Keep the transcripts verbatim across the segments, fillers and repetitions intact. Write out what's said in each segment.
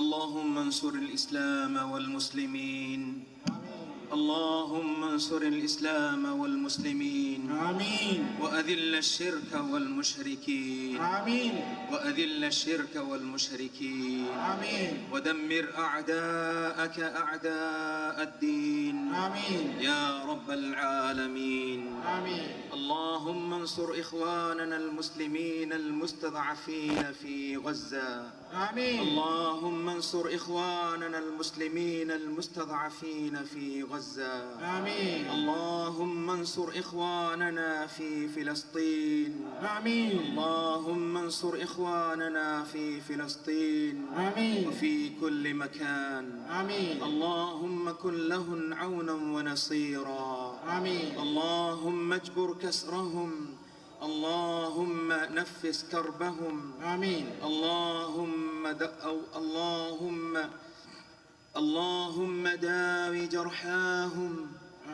اللهم انصر الإسلام والمسلمين. اللهم انصر الإسلام والمسلمين. آمين. وأذل الشرك والمشركين. آمين. وأذل الشرك والمشركين. آمين. ودمر أعداءك أعداء الدين. آمين. يا رب العالمين. آمين. اللهم انصر إخواننا المسلمين المستضعفين في غزة. آمين. اللهم انصر إخواننا المسلمين المستضعفين في غزة. آمين. اللهم انصر إخواننا في فلسطين. آمين. اللهم انصر إخواننا في فلسطين. آمين. وفي كل مكان. آمين. اللهم كن لهم عونا ونصيرا. آمين. اللهم اجبر كسرهم. اللهم نفس كربهم. آمين. اللهم د-، أو اللهم، اللهم داو جرحاهم.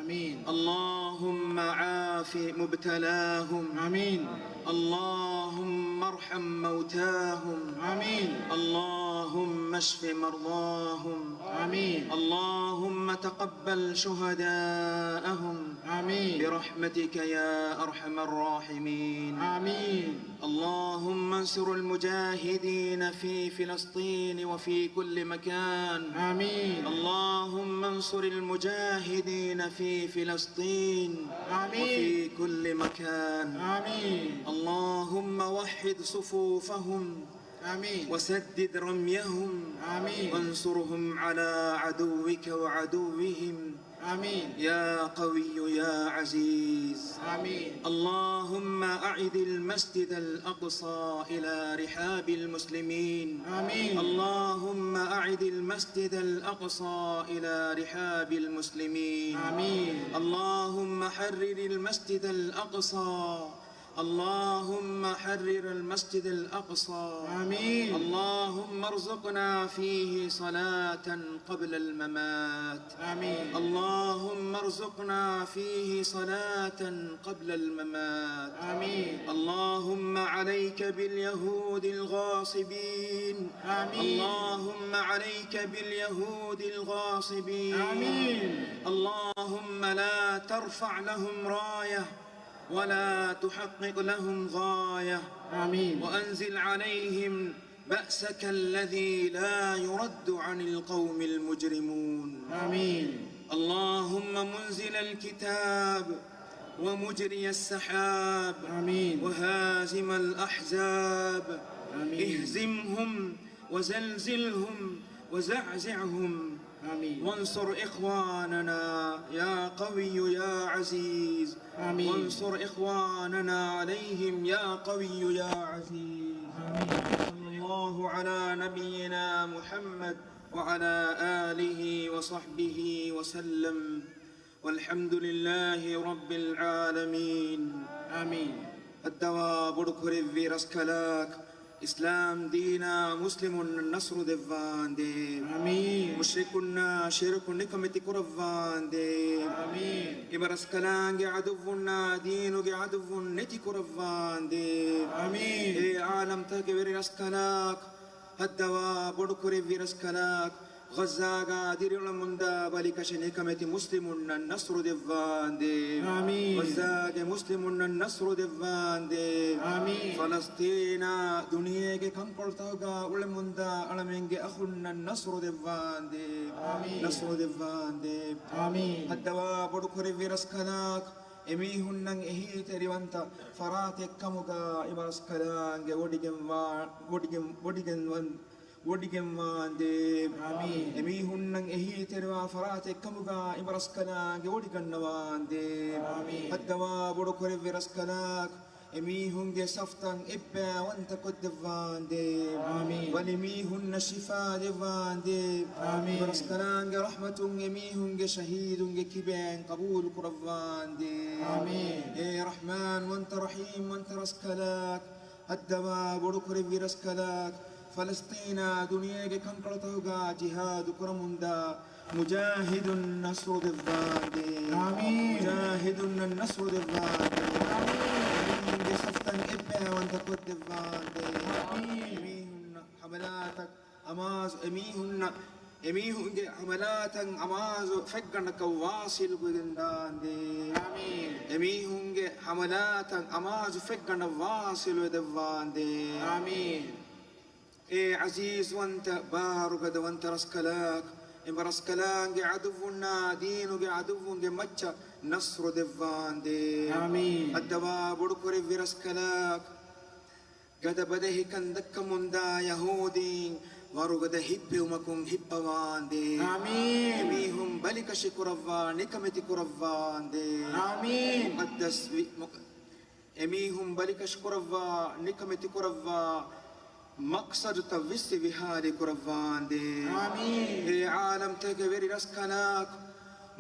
آمين. اللهم عاف مبتلاهم. آمين. اللهم ارحم موتاهم. آمين. اللهم اشف مرضاهم. آمين. اللهم تقبل شهداءهم. آمين. برحمتك يا أرحم الراحمين. آمين. اللهم انصر المجاهدين في فلسطين وفي كل مكان. آمين. اللهم انصر المجاهدين في فلسطين آمين. وفي كل مكان. آمين. اللهم وحد صفوفهم آمين. وسدد رميهم آمين. وانصرهم على عدوك وعدوهم آمين. يا قوي يا عزيز. آمين. اللهم أعد المسجد الأقصى إلى رحاب المسلمين. آمين. اللهم أعد المسجد الأقصى إلى رحاب المسلمين. آمين. اللهم حرر المسجد الأقصى. اللهم حرر المسجد الأقصى. آمين. اللهم ارزقنا فيه صلاة قبل الممات. آمين. اللهم ارزقنا فيه صلاة قبل الممات. آمين. اللهم عليك باليهود الغاصبين. آمين. اللهم عليك باليهود الغاصبين. آمين. اللهم لا ترفع لهم راية ولا تحقق لهم غاية. آمين. وأنزل عليهم بأسك الذي لا يرد عن القوم المجرمون. آمين. اللهم منزل الكتاب ومجري السحاب. آمين. وهازم الأحزاب. آمين. اهزمهم وزلزلهم وزعزعهم. آمين. وانصر إخواننا يا قوي يا عزيز. آمين. وانصر إخواننا عليهم يا قوي يا عزيز. آمين. صلى الله على نبينا محمد وعلى آله وصحبه وسلم. والحمد لله رب العالمين. އާމީން. ހައްދަވާ ބޮޑުކުރެއްވި ރަސްކަލާކޮ، އިސްލާމް ދީނާ މުސްލިމުންނަށް ނަޞްރު ދެއްވާނދޭ. އާމީން. މުޝްރިކުންނާ ޝިރުކު ނިކަމެތި ކުރައްވާނދޭ. އާމީން. އިބަރަސްކަލާނގެ ޢަދުއްވުންނާ ދީނުގެ ޢަދުއްވުން ނެތި ކުރައްވާނދޭ. އާމީން. އޭ ޢާލަމްތަކުގެ ވެރި ރަސްކަލާކޮ، ހައްދަވާ ބޮޑުކުރެއްވި ރަސްކަލާކޮ، ޣައްޒާގާ ދިރިއުޅެމުންދާ ބަލިކަށި ނިކަމެތި މުސްލިމުންނަށް ނަޞްރު ދެއްވާނދޭ. އާމީން. ޣައްޒާގެ މުސްލިމުންނަށް ނަޞްރު ދެއްވާނދޭ. އާމީން. ފަލަސްޠީނާ ދުނިޔޭގެ ކަންކޮޅުތަކުގާ އުޅެމުންދާ އަޅަމެންގެ އަޚުންނަށް ނަޞްރު ދެއްވާނދޭ. އާމީން. ނަޞްރު ދެއްވާނދޭ. އާމީން. ހައްދަވާ ބޮޑުކުރެއްވި ރަސްކަލާކޮ، އެމީހުންނަށް އެހީތެރިވަންތަ ފަރާތެއްކަމުގާ އިބަރަސްކަލާނގެ ވޮޑިގެންވާ، ވޮޑިގެން، ވޮޑިގެންވަން، ވޮޑިގެންވާނދޭ. އާމީން. އެމީހުންނަށް އެހީތެރިވާ ފަރާތެއްކަމުގާ އިބަރަސްކަލާނގެ ވޮޑިގަންނަވާނދޭ. އާމީން. ހައްދަވާ ބޮޑުކުރެއްވި ރަސްކަލާކޮ، އެމީހުންގެ ސަފްތައް އެއްބައިވަންތަކޮށްދެއްވާނދޭ. އާމީން. ވަލިމީހުންނަށް ޝިފާ ދެއްވާނދޭ. އާމީން. އިބަރަސްކަލާނގެ ރަޙްމަތުން އެމީހުންގެ ޝަހީދުންގެ ކިބައިން ޤަބޫލު ކުރައްވާނދޭ. އާމީން. އޭ ރަޙްމާންވަންތަ ރަޙީމްވަންތަ ރަސްކަލާކޮ، ހައްދަވާ ބޮޑުކުރެއްވި ރަސްކަލާކޮ، ފަލަސްޠީނާ ދުނިޔޭގެ ކަންކަޅުތަކުގާ ޖިހާދު ކުރަމުންދާ މުޖާހިދުން ނަޞްރު ދެއްވާނދޭ. އާމީން. މުޖާހިދުންނަށް ނަޞްރު ދެއްވާނދޭ. އާމީން. އެމީހުންގެ ސަފްތައް އެއްބައިވަންތަކޮށްދެއްވާނދޭ. އާމީން. އެމީހުންނަށް ޙަމަލާތައް ނަމާޒު އެމީހުންނަށް، އެމީހުންގެ ހަމަލާތައް ނަމާޒު ފެއްގަނޑަކަށް ވާސިލު ކުރެވިގެންދާނދޭ. އާމީން. އެމީހުންގެ ހަމަލާތައް ނަމާޒު ފެއްގަނޑަށް ވާސިލު ވެދެއްވާނދޭ. އާމީން. އޭ ޢަޒީޒުވަންތަ ބާރުގަދަވަންތަ ރަސްކަލާކޮ، އެ ރަސްކަލާނގެ ޢަދުއްވުންނާ ދީނުގެ ޢަދުއްވުންގެ މައްޗަށް ނަޞްރު ދެއްވާނދޭ. އާމީން. އައްދަވާ ބޮޑުކުރެއްވި ރަސްކަލާކޮ، ގަދަ ބަދަހިކަން ދައްކަމުންދާ ޔަހޫދީން ވަރުގަދަ ހިއްޕެވުމަކުން ހިއްޕަވާނދޭ. އާމީން. އެމީހުން ބަލިކަށި ކުރައްވާ، ނިކަމެތި ކުރައްވާނދޭ. އާމީން. މުޤައްދަސް ވި-، މު-، އެމީހުން ބަލިކަށި ކުރައްވާ، ނިކަމެތި ކުރައްވާ، މަޤްޞަދުތައް ވިއްސި ވިހާރި ކުރައްވާނދޭ. އާމީން. އޭ ޢާލަމްތަކެއް ވެރި ރަސްކަލާކޮ،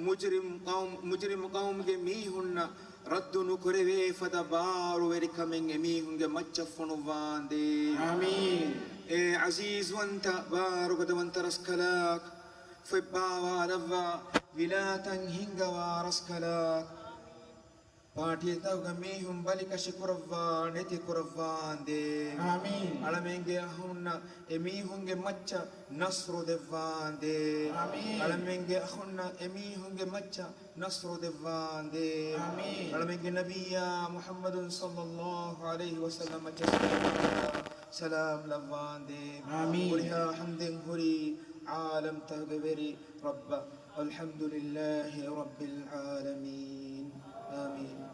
މުޖްރިމް ޤައުމް، މުޖްރިމް ޤައުމުގެ މީހުންނަށް ރައްދު ނުކުރެވޭ ފަދަ ބާރުވެރިކަމެއް އެމީހުންގެ މައްޗަށް ފޮނުއްވާނދޭ. އާމީން. އޭ ޢަޒީޒުވަންތަ ބާރުގަދަވަންތަ ރަސްކަލާކޮ، ފޮތްބާވާލައްވާ ވިލާތައް ހިންގަވާ ރަސްކަލާކޮ، ޕާޓީތަކުގެ މީހުން ބަލިކަށި ކުރައްވާ، ނެތި ކުރައްވާނދޭ. އާމީން. އަޅަމެންގެ އަޚުންނަށް އެމީހުންގެ މައްޗަށް ނަޞްރު ދެއްވާނދޭ. އާމީން. އަޅަމެންގެ އަޚުންނަށް އެމީހުންގެ މައްޗަށް ނަޞްރު ދެއްވާނދޭ. އާމީން. އަޅަމެންގެ ނަބިއްޔާ މުޙައްމަދު ޞައްލައްލާހު ޢަލައިހި ވަސައްލަމަ މައްޗަށް ސަލާމް ލައްވާނދޭ. އާމީން. ހުރިހާ ޙަމްދެއް ހުރީ ޢާލަމްތަކުގެ ވެރި ރައްބަށް. ވަލްޙަމްދުލިއްލާހި ރައްބިލް ޢާލަމީން. އާމީން.